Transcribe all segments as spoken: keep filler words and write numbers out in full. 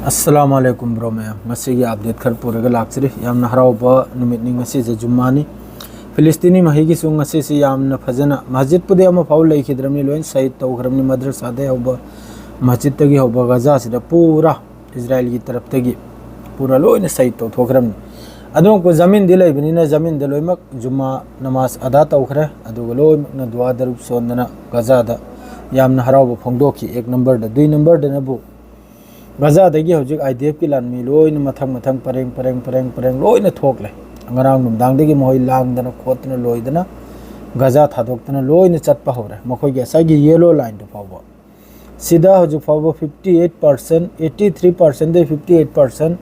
ꯑꯁꯂꯥꯃꯨ ꯑꯂꯥꯏꯀꯨꯝ bro ꯃꯌꯥꯝ, ꯉꯁꯤꯒꯤ update ꯈꯔ ꯄꯨꯔꯒ ꯂꯥꯛꯆꯔꯤ꯫ ꯌꯥꯝꯅ ꯍꯔꯥꯎꯕ ꯅꯨꯃꯤꯠꯅꯤ ꯉꯁꯤꯁꯦ, ꯖꯨꯝꯃꯥꯅꯤ꯫ ꯐꯤꯂꯤꯁꯇꯤꯅꯤ ꯃꯍꯩꯒꯤꯁꯨ ꯉꯁꯤꯁꯤ ꯌꯥꯝꯅ ꯐꯖꯅ, ꯃꯁꯖꯤꯠꯄꯨꯗꯤ ꯑꯃꯐꯥꯎ ꯂꯩꯈꯤꯗ꯭ꯔꯕꯅꯤ, ꯂꯣꯏꯅ ꯁꯍꯤꯗ ꯇꯧꯈ꯭ꯔꯕꯅꯤ꯫ ꯃꯗ꯭ꯔꯁꯥꯗꯒꯤ ꯍꯧꯕ, ꯃꯁꯖꯤꯠꯇꯒꯤ ꯍꯧꯕ, ꯒꯖꯥꯁꯤꯗ ꯄꯨꯔꯥ ꯏꯖꯔꯥꯏꯜꯒꯤ ꯇꯔꯞꯇꯒꯤ ꯄꯨꯔꯥ ꯂꯣꯏꯅ ꯁꯍꯤꯗ ꯇꯧꯊꯣꯛꯈ꯭ꯔꯕꯅꯤ꯫ ꯑꯗꯨꯃꯛꯄꯨ ꯖꯃꯤꯟꯗꯤ ꯂꯩꯕꯅꯤꯅ ꯖꯃꯤꯟꯗ ꯂꯣꯏꯅꯃꯛ ꯖꯨꯝꯃꯥ ꯅꯃꯥꯖ ꯑꯗꯥ ꯇꯧꯈ꯭ꯔꯦ꯫ ꯑꯗꯨꯒ ꯂꯣꯏꯅꯃꯛꯅ ꯗꯨꯋꯥ ꯗꯔꯨꯞ ꯁꯣꯟꯗꯅ ꯒꯖꯥꯗ ꯌꯥꯝꯅ ꯍꯔꯥꯎꯕ ꯐꯣꯡꯗꯣꯛꯈꯤ꯫ ꯑꯦꯛ ꯅꯝꯕꯔꯗ, ꯗꯨꯏ ꯅꯝꯕꯔꯗꯅꯕꯨ ꯒꯖꯥꯗꯒꯤ ꯍꯧꯖꯤꯛ ꯑꯥꯏ ꯗꯤ ꯑꯦꯐꯀꯤ ꯂꯥꯟꯃꯤ ꯂꯣꯏꯅ ꯃꯊꯪ ꯃꯊꯪ ꯄꯔꯦꯡ ꯄꯔꯦꯡ ꯄꯔꯦꯡ ꯄꯔꯦꯡ ꯂꯣꯏꯅ ꯊꯣꯛꯂꯦ꯫ ꯉꯔꯥꯡ ꯅꯨꯡꯗꯥꯡꯗꯒꯤ ꯃꯈꯣꯏ ꯂꯥꯡꯗꯅ ꯈꯣꯠꯇꯅ ꯂꯣꯏꯗꯅ ꯒꯖꯥ ꯊꯥꯗꯣꯛꯇꯅ ꯂꯣꯏꯅ ꯆꯠꯄ ꯍꯧꯔꯦ꯫ ꯃꯈꯣꯏꯒꯤ ꯉꯁꯥꯏꯒꯤ ꯌꯦꯂꯣ ꯂꯥꯏꯟꯗꯨ ꯐꯥꯎꯕ, ꯁꯤꯗ ꯍꯧꯖꯤꯛ ꯐꯥꯎꯕ fifty eight percent, eighty three percentꯗꯒꯤ fifty eight percent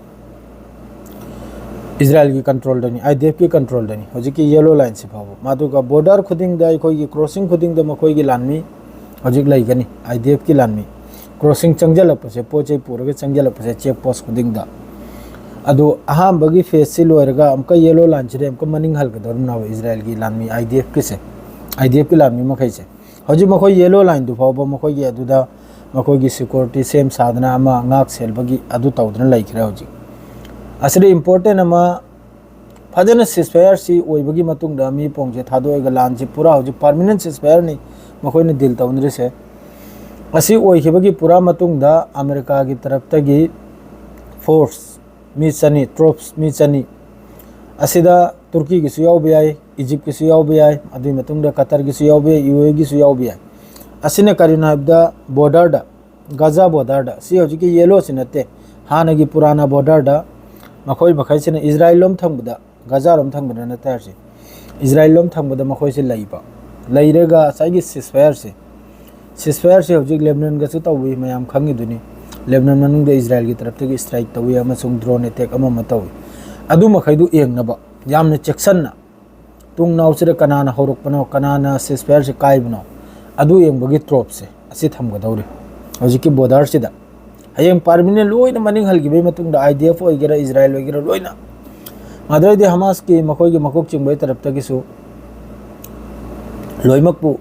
ꯏꯖꯔꯥꯏꯜꯒꯤ ꯀꯟꯇ꯭ꯔꯣꯜꯗꯅꯤ, I D ꯑꯦꯐꯀꯤ ꯀꯟꯇ꯭ꯔꯣꯜꯗꯅꯤ ꯍꯧꯖꯤꯛꯀꯤ ꯌꯦꯂꯣ ꯂꯥꯏꯟꯁꯤ ꯐꯥꯎꯕ꯫ ꯃꯗꯨꯒ ꯕꯣꯔꯗꯔ ꯈꯨꯗꯤꯡꯗ, ꯑꯩꯈꯣꯏꯒꯤ ꯀ꯭ꯔꯣꯁꯤꯡ ꯈꯨꯗꯤꯡꯗ ꯃꯈꯣꯏꯒꯤ ꯂꯥꯟꯃꯤ ꯍꯧꯖꯤꯛ ꯂꯩꯒꯅꯤ, ꯑꯥꯏ ꯗꯤ ꯑꯦꯐꯀꯤ ꯂꯥꯟꯃꯤ꯫ ꯀ꯭ꯔꯣꯁꯤꯡ ꯆꯪꯁꯤꯜꯂꯛꯄꯁꯦ, ꯄꯣꯠ ꯆꯩ ꯄꯨꯔꯒ ꯆꯪꯁꯤꯜꯂꯛꯄꯁꯦ, ꯆꯦꯛ ꯄꯣꯁ ꯈꯨꯗꯤꯡꯗ꯫ ꯑꯗꯨ ꯑꯍꯥꯟꯕꯒꯤ ꯐꯦꯁꯁꯤ ꯂꯣꯏꯔꯒ ꯑꯃꯨꯛꯀ ꯌꯦꯂꯣ ꯂꯥꯏꯟꯁꯤꯗ ꯑꯃꯨꯛꯀ ꯃꯅꯤꯡ ꯍꯜꯒꯗꯧꯔꯤꯕꯅꯦꯕ ꯏꯖꯔꯥꯏꯜꯒꯤ ꯂꯥꯟꯃꯤ, ꯑꯥꯏ ꯗꯤ ꯑꯦꯐꯀꯤꯁꯦ, ꯑꯥꯏ ꯗꯤ ꯑꯦꯐꯀꯤ ꯂꯥꯟꯃꯤ ꯃꯈꯩꯁꯦ꯫ ꯍꯧꯖꯤꯛ ꯃꯈꯣꯏ ꯌꯦꯂꯣ ꯂꯥꯏꯟꯗꯨ ꯐꯥꯎꯕ ꯃꯈꯣꯏꯒꯤ ꯑꯗꯨꯗ ꯃꯈꯣꯏꯒꯤ ꯁꯦꯀ꯭ꯌꯨꯔꯤꯇꯤ ꯁꯦꯝ ꯁꯥꯗꯅ ꯑꯃ ꯉꯥꯛ ꯁꯦꯜꯕꯒꯤ ꯑꯗꯨ ꯇꯧꯗꯅ ꯂꯩꯈ꯭ꯔꯦ꯫ ꯍꯧꯖꯤꯛ ꯑꯁꯤꯗ ꯏꯝꯄꯣꯔꯇꯦꯟ ꯑꯃ, ꯐꯖꯅ ꯁꯤꯁꯐꯥꯌꯔꯁꯤ ꯑꯣꯏꯕꯒꯤ ꯃꯇꯨꯡꯗ ꯃꯤ ꯄꯣꯡꯁꯦ ꯊꯥꯗꯣꯛꯑꯒ ꯂꯥꯟꯁꯤ ꯄꯨꯔꯥ ꯍꯧꯖꯤꯛ ꯄꯥꯔꯃꯤꯅꯦꯟ ꯁꯤꯁꯐꯥꯌꯔꯅꯤ ꯃꯈꯣꯏꯅ ꯗꯤꯜ ꯇꯧꯅꯔꯤꯁꯦ꯫ ꯑꯁꯤ ꯑꯣꯏꯈꯤꯕꯒꯤ ꯄꯨꯔꯥ ꯃꯇꯨꯡꯗ ꯑꯃꯦꯔꯤꯀꯥꯒꯤ ꯇꯔꯞꯇꯒꯤ ꯐꯣꯔꯁ ꯃꯤ ꯆꯅꯤ, ꯇ꯭ꯔꯨꯞꯁ ꯃꯤ ꯆꯅꯤ, ꯑꯁꯤꯗ ꯇꯨꯔꯀꯤꯒꯤꯁꯨ ꯌꯥꯎꯕ ꯌꯥꯏ, ꯏꯖꯤꯞꯀꯤꯁꯨ ꯌꯥꯎꯕ ꯌꯥꯏ, ꯑꯗꯨꯒꯤ ꯃꯇꯨꯡꯗ ꯀꯇꯔꯒꯤꯁꯨ ꯌꯥꯎꯕ ꯌꯥꯏ, ꯌꯨ ꯑꯦꯒꯤꯁꯨ ꯌꯥꯎꯕ ꯌꯥꯏ꯫ ꯑꯁꯤꯅ ꯀꯔꯤꯅꯣ ꯍꯥꯏꯕꯗ, ꯕꯣꯔꯗꯔꯗ, ꯒꯖꯥ ꯕꯣꯔꯗꯔꯗ, ꯁꯤ ꯍꯧꯖꯤꯛꯀꯤ ꯌꯦꯂꯣꯁꯤ ꯅꯠꯇꯦ, ꯍꯥꯟꯅꯒꯤ ꯄꯨꯔꯥꯅ ꯕꯣꯔꯗꯔꯗ ꯃꯈꯣꯏ ꯃꯈꯩꯁꯤꯅ ꯏꯖꯔꯥꯏꯜ ꯂꯣꯝ ꯊꯪꯕꯗ, ꯒꯖꯥ ꯂꯣꯝ ꯊꯪꯕꯗ ꯅꯠꯇꯦ ꯍꯥꯏꯔꯁꯤ, ꯏꯖꯔꯥꯏꯜ ꯂꯣꯝ ꯊꯪꯕꯗ ꯃꯈꯣꯏꯁꯤ ꯂꯩꯕ, ꯂꯩꯔꯒ ꯉꯁꯥꯏꯒꯤ ꯁꯤꯁꯐꯥꯌꯔꯁꯤ, ꯁꯤꯁꯐꯥꯌꯔꯁꯤ ꯍꯧꯖꯤꯛ ꯂꯦꯕꯅꯟꯒꯁꯨ ꯇꯧꯏ, ꯃꯌꯥꯝ ꯈꯪꯉꯤꯗꯨꯅꯤ꯫ ꯂꯦꯕꯅꯟ ꯃꯅꯨꯡꯗ ꯏꯖꯔꯥꯏꯜꯒꯤ ꯇꯔꯞꯇꯒꯤ ꯏꯁꯇ꯭ꯔꯥꯏꯛ ꯇꯧꯏ ꯑꯃꯁꯨꯡ ꯗ꯭ꯔꯣꯟ ꯑꯦꯇꯦꯛ ꯑꯃ ꯑꯃ ꯇꯧꯏ꯫ ꯑꯗꯨ ꯃꯈꯩꯗꯨ ꯌꯦꯡꯅꯕ ꯌꯥꯝꯅ ꯆꯦꯛꯁꯟꯅ, ꯇꯨꯡ ꯅꯥꯎꯁꯤꯗ ꯀꯅꯥꯅ ꯍꯧꯔꯛꯄꯅꯣ, ꯀꯅꯥꯅ ꯁꯤꯁꯐꯥꯌꯔꯁꯤ ꯀꯥꯏꯕꯅꯣ, ꯑꯗꯨ ꯌꯦꯡꯕꯒꯤ ꯇ꯭ꯔꯣꯞꯁꯦ ꯑꯁꯤ ꯊꯝꯒꯗꯧꯔꯤ ꯍꯧꯖꯤꯛꯀꯤ ꯕꯣꯔꯗꯔꯁꯤꯗ꯫ ꯍꯌꯦꯡ ꯄꯥꯔꯃꯤꯅꯦꯟ ꯂꯣꯏꯅ ꯃꯅꯤꯡ ꯍꯜꯈꯤꯕꯒꯤ ꯃꯇꯨꯡꯗ, ꯑꯥꯏ ꯗꯤ ꯑꯦꯐ ꯑꯣꯏꯒꯦꯔꯥ, ꯏꯖꯔꯥꯏꯜ ꯑꯣꯏꯒꯦꯔꯥ, ꯂꯣꯏꯅ, ꯑꯗꯨꯗꯩꯗꯤ ꯍꯃꯥꯁꯀꯤ ꯃꯈꯣꯏꯒꯤ ꯃꯀꯣꯛ ꯆꯤꯡꯕꯒꯤ ꯇꯔꯞꯇꯒꯤꯁꯨ ꯂꯣꯏꯅꯃꯛꯄꯨ,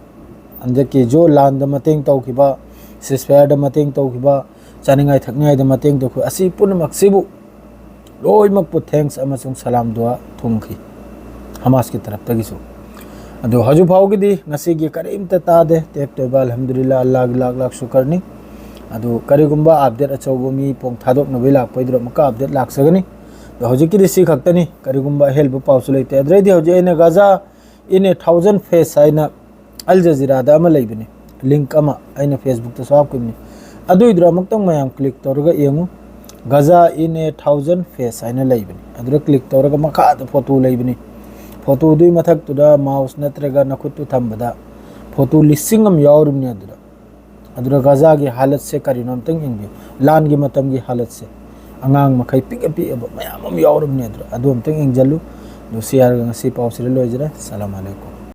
ꯍꯟꯗꯛꯀꯤ ꯖꯣ ꯂꯥꯟꯗ ꯃꯇꯦꯡ ꯇꯧꯈꯤꯕ, ꯁꯤꯁꯐꯥꯌꯔꯗ ꯃꯇꯦꯡ ꯇꯧꯈꯤꯕ, ꯆꯥꯅꯤꯡꯉꯥꯏ ꯊꯛꯅꯤꯡꯉꯥꯏꯗ ꯃꯇꯦꯡ ꯇꯧꯈꯤ꯫ ꯑꯁꯤ ꯄꯨꯝꯅꯃꯛꯁꯤꯕꯨ ꯂꯣꯏꯅꯃꯛꯄꯨ thanks ꯑꯃꯁꯨꯡ ꯁꯂꯥꯝ ꯗꯨꯋꯥ ꯊꯨꯡꯈꯤ ꯍꯃꯥꯁꯀꯤ ꯇꯔꯞꯇꯒꯤꯁꯨ꯫ ꯑꯗꯨ ꯍꯧꯖꯤꯛ ꯐꯥꯎꯒꯤꯗꯤ ꯉꯁꯤꯒꯤ ꯀꯔꯤꯝꯇ ꯇꯥꯗꯦ꯫ ꯇꯦꯛꯇꯣꯏꯕ ꯑꯜꯍꯝꯗꯨꯂꯤꯜꯂꯥ, ꯑꯜꯂꯥꯍꯒꯤ ꯂꯥꯛ ꯂꯥꯛ ꯁꯨꯀꯔꯅꯤ꯫ ꯑꯗꯨ ꯀꯔꯤꯒꯨꯝꯕ update ꯑꯆꯧꯕ ꯃꯤ ꯄꯣꯡ ꯊꯥꯗꯣꯛꯅꯕꯩ ꯂꯥꯛꯄꯩꯗꯨꯗ ꯑꯃꯨꯛꯀ update ꯂꯥꯛꯆꯒꯅꯤ꯫ ꯑꯗꯣ ꯍꯧꯖꯤꯛꯀꯤꯗꯤ ꯁꯤ ꯈꯛꯇꯅꯤ, ꯀꯔꯤꯒꯨꯝꯕ ꯑꯍꯦꯟꯕ ꯄꯥꯎꯁꯨ ꯂꯩꯇꯦ꯫ ꯑꯗꯨꯗꯩꯗꯤ ꯍꯧꯖꯤꯛ ꯑꯩꯅ Gaza in a thousand face ꯍꯥꯏꯅ ꯑꯜ ꯖꯖꯤꯔꯥꯗ ꯑꯃ ꯂꯩꯕꯅꯤ, link ꯑꯃ ꯑꯩꯅ Facebookꯇꯁꯨ ꯍꯥꯞꯈꯤꯕꯅꯤ꯫ ꯑꯗꯨꯏꯗꯨꯗ ꯑꯃꯨꯛꯇꯪ ꯃꯌꯥꯝ click ꯇꯧꯔꯒ ꯌꯦꯡꯉꯨ꯫ Gaza in a thousand face ꯍꯥꯏꯅ ꯂꯩꯕꯅꯤ꯫ ꯑꯗꯨꯗ click ꯇꯧꯔꯒ ꯃꯈꯥꯗ photo ꯂꯩꯕꯅꯤ꯫ Photoꯗꯨꯒꯤ ꯃꯊꯛꯇꯨꯗ mouse ꯅꯠꯇ꯭ꯔꯒ ꯅꯈꯨꯠꯇꯨ ꯊꯝꯕꯗ photo ꯂꯤꯁꯤꯡ ꯑꯃ ꯌꯥꯎꯔꯤꯕꯅꯤ ꯑꯗꯨꯗ꯫ ꯑꯗꯨꯗ Gazaꯒꯤ ꯍꯥꯂꯠꯁꯦ ꯀꯔꯤꯅꯣ ꯑꯝꯇꯪ ꯌꯦꯡꯕꯤꯌꯨ꯫ ꯂꯥꯟꯒꯤ ꯃꯇꯝꯒꯤ ꯍꯥꯂꯠꯁꯦ꯫ ꯑꯉꯥꯡ ꯃꯈꯩ ꯄꯤꯛꯑ ꯄꯤꯛꯑꯕ ꯃꯌꯥꯝ ꯑꯃ ꯌꯥꯎꯔꯤꯕꯅꯤ ꯑꯗꯨꯗ꯫ ꯑꯗꯨ ꯑꯝꯇꯪ ꯌꯦꯡꯁꯤꯜꯂꯨ꯫ ꯑꯗꯨ ꯁꯤ ꯍꯥꯏꯔꯒ ꯉꯁꯤ ꯄꯥꯎꯁꯤꯗ ꯂꯣꯏꯖꯔꯦ꯫ ꯁꯂꯥꯝ ꯑꯂꯩꯀꯨꯝ꯫